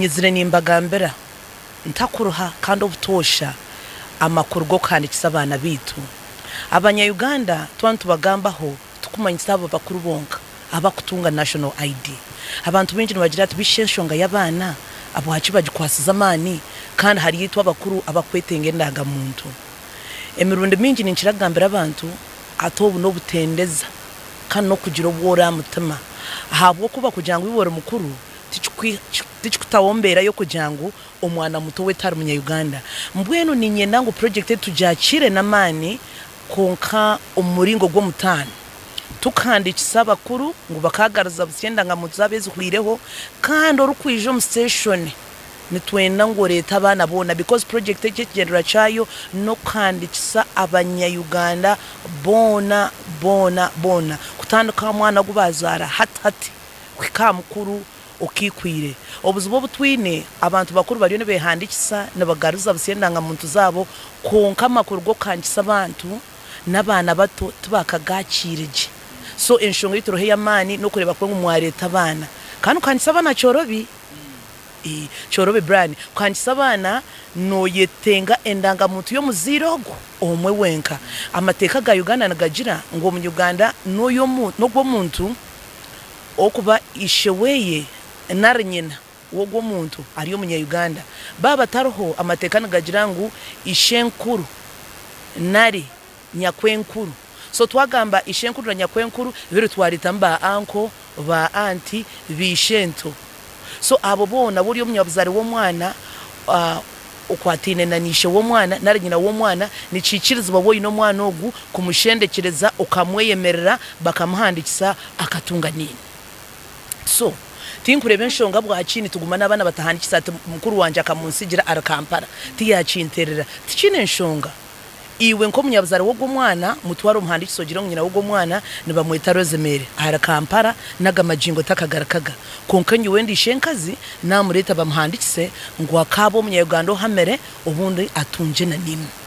Nyizire nimbagambira ntakuruha kandi obutoosha amakuru g'okuhandiikisa abaana baitu. Abanya Uganda twaba nitubagambaho tikumanyisa abo bakuru bonka abakutunga National ID. Abantu baingi nibagira ati bishi enshonga y'abaana ahabwaki bagikwasize amaani kandi hariyo itwe abakuru abakwetenga endanga muntu. Emirundi mingi ninkira kugambira abantu ati obu n'obutendeza kandi n'okugira obworo aha mutima ahabw'okuba kugira ngu iwe ori mukuru tikikutaho mbeera y'okugira ngu omwana muto we tari munya Uganda. Mbwenu niinyenda ngu purojekiti egi tugyakiire n'amaani kwonka omu muringo gw'omutaano. Tukahandiikisa abakuru ngu bakaagaruza busya endangamuntu zaabo ezihweireho kandi orikwija omu siteeshoni nitwenda ngu oreete abaana boona because purojekiti egi ekigyendererwa kyayo n'okuhandiikisa abanya Uganda boona boona boona kutandika aha mwana ogu baazaara hati hati. Kuhika aha mukuru okaikwire. Obuzibu obu twine, abantu bakuru bariyo nibehandiikisa nibagaruza busya endangamuntu zaabo kwonka amakuru g'okuhandiikisa abantu n'abaana bato tibakagaakiire gye. So enshonga ei turiho ey'amaani n'okureeba kwe ngu mwareeta abaana. Kandi kuhandiikisa abaana kyorobi. Kyorobi Brian. Kuhandiikisa abaana nooyetenga endangamuntu y'omuzaire ogwo omwe wenka. Amateeka ga Uganda nigagira ngu omunyuganda n'ogw'omuntu Okuba ishe weye nari nyina w'ogwo muntu ari omunya-Uganda. Baaba batariho, amateeka nigagira ngu ishenkuru nari nyakwenkuru. So twagamba ishenkuru na nyakwenkuru biri twaretamu ba anko, ba anti, baishento. So abo boona waaba ori omunyabuzaare w'omwana, okwataine na ishe w'omwana nari nyina w'omwana, nikiikirizibwa waaba oine omwana ogu kumushendekyereza okamweyemerera bakamuhandiikisa akatunga niini. So, tinkureeba enshonga ahabwaki nituguma n'abaana batahandiikisa ati mukuru wangye akamuntsigira ari Kampala tiyaakinteerera. Tikiine nshonga. Iwe nk'omunyabuzaare w'ogwo mwana, mutware omuhandiikise ogire ngu nyina w'ogwo mwana nibamweta Rosemary ahari Kampala n'aga magingo takagarukaga. Kwonka nyowe ndi ishenkazi naamureeta bamuhandiikise ngu akaaba omunya-Uganda ohamire obundi atungye na nimwe.